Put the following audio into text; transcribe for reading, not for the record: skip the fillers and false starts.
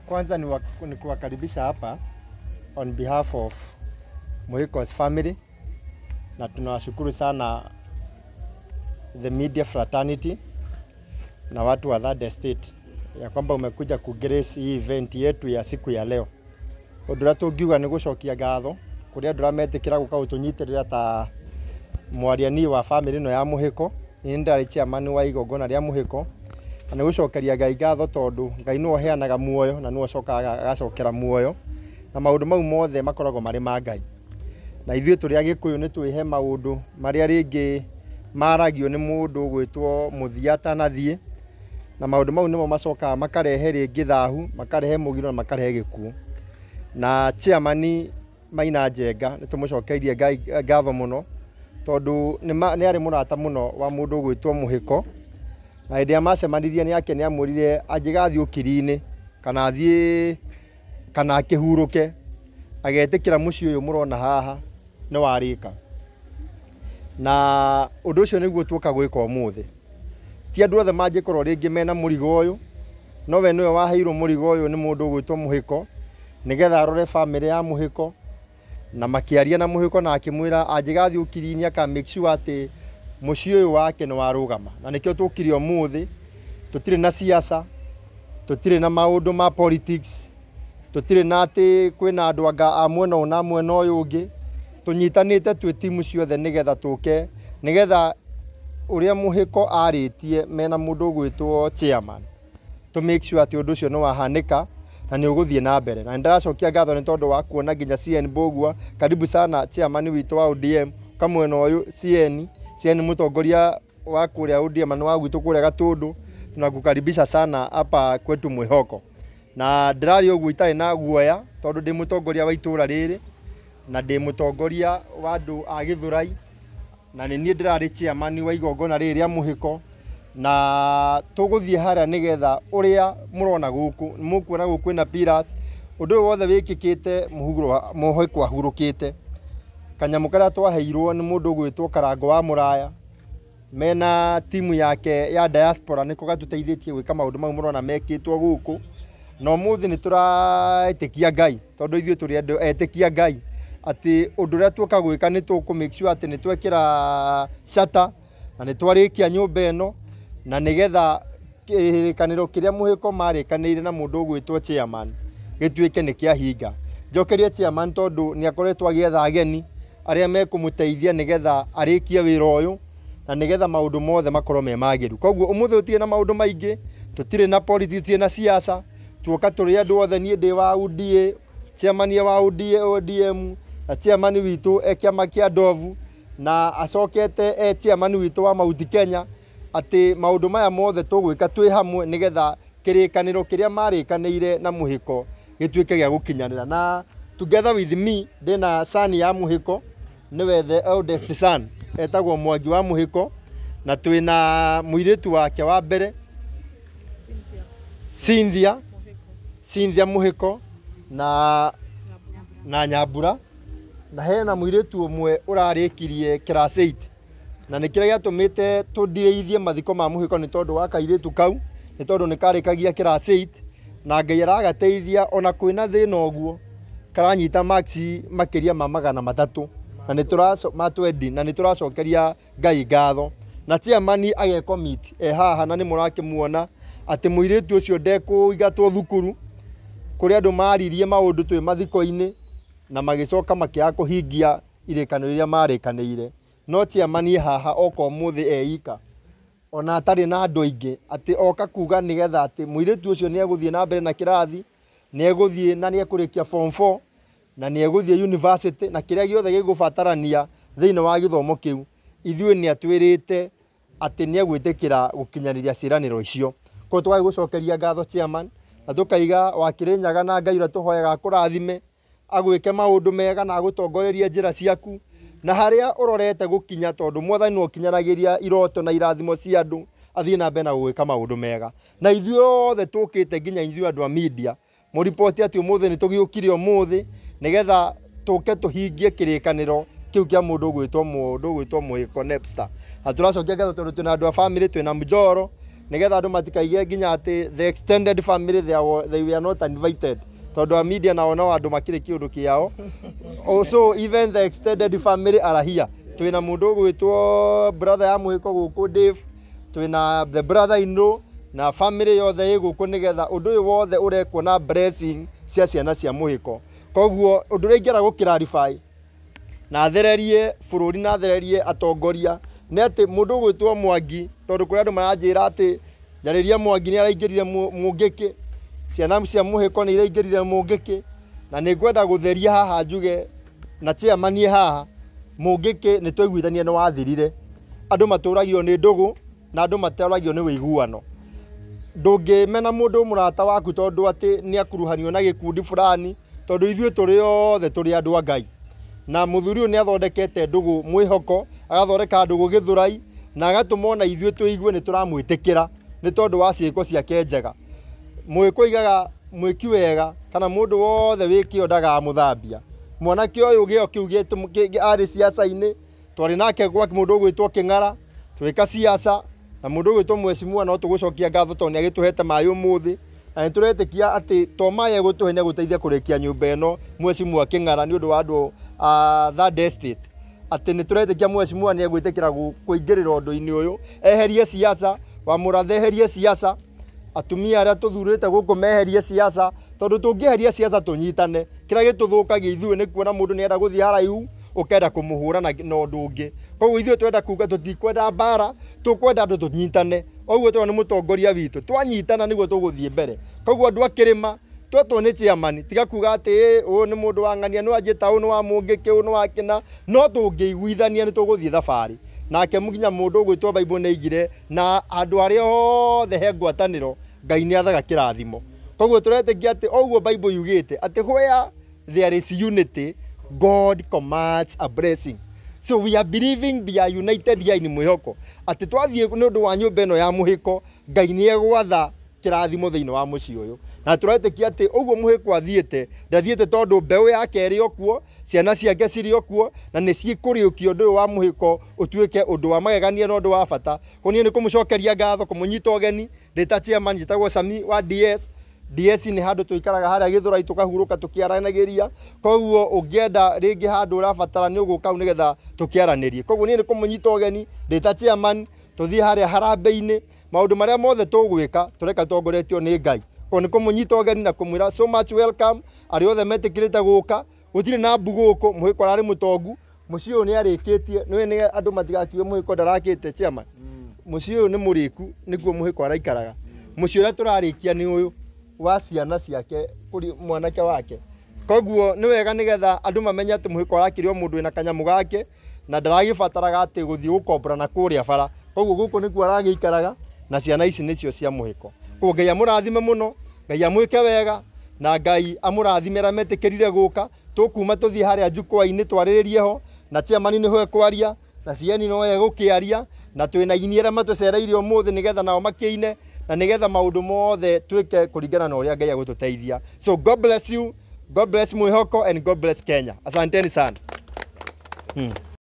Kwanza ni kuwakaribisha hapa on behalf of Muhiko's family, na tunawashukuru sana the media fraternity na watu wa Third Estate ya kwamba umekuja ku grace hii event yetu ya siku ya leo. Ũndũ ũrĩa tũngiuga nĩ gũcokia ngatho kũrĩ andũ arĩa metĩkĩra gũka gũtũnyitĩrĩra ta mwariani wa family ĩno ya Muhiko. Niĩ nĩ ndarĩ chairman wa igongona rĩa Muhiko, na nĩ gũcokeria Ngai ngatho tondũ Ngai nĩwe ũheanaga muoyo na nĩwe ũcokaga agacokera muoyo, na maũndũ mau mothe makoragwo marĩ ma Ngai. Na ithuĩ tũrĩ Agĩkũyũ nĩ twĩhe maũndũ marĩa rĩngĩ maragio nĩ mũndũ ũgwĩtwo mũthia atanathiĩ, na maũndũ mau nĩmo macokaga makarehe rĩngĩ thahu, makarehe mũgiro na makarehe gĩkuũ. Na chairman Maina Njenga nĩ tũmũcokeirie Ngai ngatho mũno tondũ nĩ arĩ mũrata mũno wa mũndũ ũgwĩtwo Muhiko, na hĩndĩ ĩrĩa macemanirie nĩ ake nĩ amwĩrire angĩgathiĩ ũkiri-inĩ kana athiĩ kana akĩhurũke agetĩkĩra mũciĩ ũyũ mũrona haha nĩ warĩka. Na ũndũ ũcio nĩguo tuoka gwĩka ũmũthĩ. Ti andũ othe mangĩkorwo rĩngĩ mena mũrigo ũyũ, no we nĩwe waheirwo mũrigo ũyũ nĩ mũndũ ũgwĩtwo Muhiko nĩgetha arore family ya Muhiko, na makĩaria na Muhiko na akĩmwĩra angĩgathiĩ ũkiri-inĩ aka make sure atĩ mũciĩ ũyũ wake nĩ warũgama. Na nĩkĩo tũkire ũmũthĩ, tũtirĩ na siasa, tũtirĩ na maũndũ ma politics, tũtirĩ na atĩ kwĩna andũ anga a mwena ũyũ na mwena ũyũ ũngĩ, tũnyitanĩte twĩ timu ciothe nĩgetha tũke, nĩgetha ũrĩa Muhiko arĩtie mena mũndũ ũgwĩtwo chairman, to make sure atĩ ũndũ ũcio nĩ wahanĩka na nĩ ũgũthiĩ na mbere. Na nĩndĩracokia ngatho nĩ tondũ wa kuona nginya CN Mbũgua, karibu sana chairman witũ wa ODM kamwena ũyũ, CN mũtongoria wa kũrĩa ODM na wa gwitũ kũrĩa Gatũndũ, tunakukaribisha sana hapa kwetu Mwihoko. Na ndĩraria ũguo itarĩ na guoya tondũ ndĩ mũtongoria wa itũra rĩrĩ na ndĩ mũtongoria wa andũ a Gĩthũrai, na nĩ niĩ ndĩrarĩ chairman wa igongona rĩrĩ rĩa Muhiko, na tũgũthiĩ harĩa nĩgetha ũrĩa mũrona gũkũ, mũkuona gũkũ kwĩna pillars, ũndũ ũyũ wothe wĩkĩkĩte Muhiko ahurũkĩte. Kanyamũ karĩa twaheirwo nĩ mũndũ ũgwĩtwo Karango wa Mũraya mena timu yake ya diaspora nĩko gatũteithĩtie gwĩka maũndũ mau mũrona mekĩtwo gũkũ. Na ũmũthĩ nĩ tũraĩtĩkia Ngai tondũ ithuĩ tũrĩ andũ etĩkia Ngai atĩ ũndũ ũrĩa tuoka gwĩka nĩ tũkũ make sure atĩ nĩ twekĩra shutter na nĩ twarĩkia nyũmba ĩno, na nĩgetha kĩrĩkanĩro kĩrĩa Muhiko marĩkanĩire na mũndũ ũgwĩtwo chairman gĩtuĩke nĩ kĩahinga. Njokerie chairman tondũ nĩ akoretwo agĩetha ageni arĩa mekũmũteithia nĩgetha arĩkie wĩra ũyũ na nĩgetha maũndũ mothe makorwo me magĩru. Koguo ũmũthĩ tũtirĩ na maũndũ maingĩ, tũtirĩ na politics, tũtirĩ na siasa, tuoka tũrĩ andũ othe. Niĩ ndĩ wa UDA, chairman wa UDA ODM, na chairman witũ e kĩama kĩa Ndovu, na acokete e chairman witũ wa Mount Kenya, atĩ maũndũ maya mothe tũgwĩka twĩ hamwe nĩgetha kĩrĩkanĩro kĩrĩa marĩkanĩire na Muhiko gĩtuĩke gĩa gũkinyanĩra. Na together with me ndĩna son ya Muhiko, nĩwe the eldest son, etagwo Mwangi wa Muhiko, na twĩna mũirĩtu wake wa mbere Cynthia Muhiko na Nyambura, na hena mũirĩtu ũmwe ũrarĩkirie class 8, na nĩ kĩrĩa gĩatũmĩte tũndirĩithie mathiko ma Muhiko nĩ tondũ wa kairĩtu kau, nĩ tondũ nĩ karĩkagia class 8, na Ngai aragateithia ona kwĩna thĩna ũguo karanyita marks makĩria ma 300 na nĩ tũraco ma 20, na nĩ tũracokeria Ngai ngatho. Na chairman agecommit e haha, na nĩ mũrakĩmuona atĩ mũirĩtu ũcio ndekũingatwo thukuru kũrĩa andũ maririe maũndũ twĩ mathiko-inĩ na magĩcoka makĩaga kũhingia irĩkanĩro iria marĩkanĩire. No chairman haha oka ũmũthĩ eika ona atarĩ na andũ aingĩ, atĩ oka kuga nĩgetha atĩ mũirĩtu ũcio nĩ egũthiĩ na mbere na kĩrathi, nĩ egũthiĩ na nĩ ekũrĩkia form 4 na nĩ egũthiĩ university, na kĩrĩa gĩothe gĩgũbatarania thĩinĩ wa gĩthomo kĩu ithuĩ nĩ atwĩrĩte atĩ nĩ egwĩtĩkĩra gũkinyanĩria ciĩranĩro icio. Koguo tũgagĩgũcokeria ngatho chairman, na tũkaiga wa Kĩrĩnyaga na Ngai ũrĩa tũhoyaga akũrathime, agwĩke maũndũ mega na agũtongorerie njĩra ciaku na harĩa ũrorete gũkinya, tondũ Mwathani nĩwe ũkinyanagĩria iroto na irathimo cia andũ, athiĩ na mbere na gũgwĩka maũndũ mega. Na ithuĩ othe tũkĩte nginya ithuĩ andũ a media mũriboti atĩ ũmũthĩ nĩ tũgĩũkire ũmũthĩ nĩgetha tũke tũhingie kĩrĩkanĩro kĩu kĩa mũndũ ũgwĩtwo Muhiko Nepster. Na tũracokia ngatho tondũ twĩna andũ a family, twĩna Mjoro, Nĩgetha andũ matikaige nginya atĩ the extended family they were not invited, tondũ a media nao no andũ makĩrĩ kĩũndũ kĩao. Also even the extended family are here. Twĩna mũndũ ũgwĩtwo brother ya Mũhĩko gũkũ Dave, twĩna the brother in law na family yothe ĩ gũkũ, nĩgetha ũndũ ũyũ wothe ũrekwo na blessing cia ciana cia Mũhĩko. Koguo ũndũ ũrĩa ingĩenda gũ clarify na thererie bũrũri na thererie atongoria nĩ atĩ mũndũ ũgwĩtwo Mwangi, tondũ kũrĩ andũ maranjĩra atĩ njarĩria Mwangi nĩ araingĩrire Mũngĩkĩ, ciana cia Mũhĩko nĩ iraingĩrire Mũngĩkĩ, na nĩ ngwenda gũtheria haha njuge na chairman haha Mũngĩkĩ nĩ twaiguithania nĩ wathirire. Andũ matũragio nĩ ndũgũ na andũ matũragio nĩ wĩiguano. Ndũngĩmena mũndũ mũrata waku tondũ atĩ nĩ akuruhanio na gĩkundi fulani, tondũ ithuĩ tũrĩ othe tũrĩ andũ a Ngai. Na mũthuri ũyũ nĩ athondekete ndũgũ mwĩhoko, agathondeka ndũgũ Gĩthũrai, na agatũma ona ithuĩ tũigue nĩ tũramwĩtĩkĩra nĩ tondũ wa ciĩko ciake njega. Mũgĩkũyũ oigaga mwĩki wega kana mũndũ wothe wĩ kĩo ndagamũthambia. Mwanake ũyũ gĩo kĩu arĩ ciaca-inĩ, twarĩ nake gwa mũndũ ũgwĩtwo Kĩng'ara, twĩka ciaca na mũndũ ũgwĩtwo Mheshimiwa, no tũgũcokia ngatho tondũ nĩ agĩtũhete maĩ ũmũthĩ, na nĩ tũretĩkia atĩ to maĩ egũtũhe nĩ egũteithia kũrĩkia nyũmba ĩno Mheshimiwa Kĩng'ara nĩ ũndũ wa andũ a Third Estate, atĩ nĩ tũretĩkia Mheshimiwa nĩ egwĩtĩkĩra kũingĩrĩra ũndũ-inĩ ũyũ, eherie ciaca, Wamũrathe eherie ciaca, atumia arĩa tũthurĩte gũkũ meherie ciaca, tondũ tũngĩeheria ciaca tũnyitane. Kĩrĩa gĩtũthũkagia ithuĩ nĩ kuona mũndũ nĩ enda gũthiĩ haraihu ũkenda kũmũhũra na ũndũ ũngĩ. Koguo ithuĩ twenda kuga tũtikwenda mbara, tũkwenda andũ tũnyitane. Ũguo tondũ nĩ mũtongoria witũ, twanyitana nĩguo tũgũthiĩ mbere. Koguo andũ a kĩrĩma twetwo nĩ chairman, tiga kuga atĩ ũyũ nĩ mũndũ wa ng'ania, nĩ wanjĩta ũyũ nĩ wa Mũngĩkĩ, ũyũ nĩ wa kĩna, no tũngĩiguithania nĩ tũgũthiĩ thabarĩ. Nake nginya mũndũ ũgwĩtwo Bible nĩ aigire na andũ arĩa othe he ngwatanĩro Ngai nĩ athaga kĩrathimo. Koguo tũretĩkia atĩ o ũguo Bible yugĩte atĩ where there is unity, God commands a blessing. So we are believing we are united here in Mwĩhoko, atĩ twathiĩ nĩ ũndũ wa nyũmba ĩno ya Mũhĩko, Ngai nĩ egwatha kĩrathimo thĩinĩ wa mũciĩ ũyũ. Na tũretĩkia atĩ ũguo Mũhĩko athiĩte, ndathiĩte tondũ mbeũ yake ĩrĩ o kuo, ciana ciake cirĩ o kuo, na nĩ cikũrĩũkia ũndũ ũyũ wa Mũhĩko ũtuĩke ũndũ wa magegania na ũndũ wa bata. Koguo niĩ nĩ kũmũcokeria ngatho, kũmũnyita ũgeni ndĩ ta chairman, njĩtagwo Sami wa DS. DS nĩ handũ tũikaraga harĩa Gĩthũrai tũkahurũka tũkĩaranagĩria. Koguo ũngĩenda rĩngĩ handũ ũrabatara nĩ ũgũka hau nĩgetha tũkĩaranĩrie. Koguo niĩ nĩ kũmũnyita ũgeni ndĩ ta chairman, tũthiĩ harĩa harambee-inĩ, maũndũ marĩa mothe tũgwĩka tũreka tongoretio nĩ Ngai. Koguo nĩ kũmũnyita ũgeni na kũmwĩra so much welcome arĩa othe metĩkĩrĩte gũka. Gũtirĩ na mbu gũkũ, Mũhĩko ararĩ mũtongu, mũciĩ ũyũ nĩ arĩkĩtie, nĩũĩ nĩ andũ matigakiuge Mũhĩko ndarakĩte chairman. Mũciĩ ũyũ nĩ mũrĩku, nĩguo Mũhĩko araikaraga. Mũciĩ ũrĩa tũrarĩkia nĩ ũyũ wa ciana ciake kũrĩ mwanake wake. Koguo nĩ wega nĩgetha andũ mamenye atĩ Mũhĩko arakĩrĩ o mũndũ wĩna kanyamũ gake na ndaragĩbataraga atĩ gũthiĩ gũkombora na kũrĩa bara. Koguo gũkũ nĩkuo aragĩikaraga na ciana ici nĩcio cia Mũhĩko. Koguo Ngai amũrathime mũno, Ngai amwĩke wega na Ngai amũrathime arĩa metĩkĩrire gũka. Tũkuma tũthiĩ harĩa jukwaa-inĩ twarĩrĩrie ho na chairman nĩho ekwaria na CN no egũkĩaria na twĩna aini arĩa matũcereire ũmũthĩ nĩgetha nao makĩine na nĩgetha maũndũ mothe twĩke kũringana na ũrĩa Ngai egũtũteithia. So God bless you, God bless Mwĩhoko and God bless Kenya. Asanteni sana.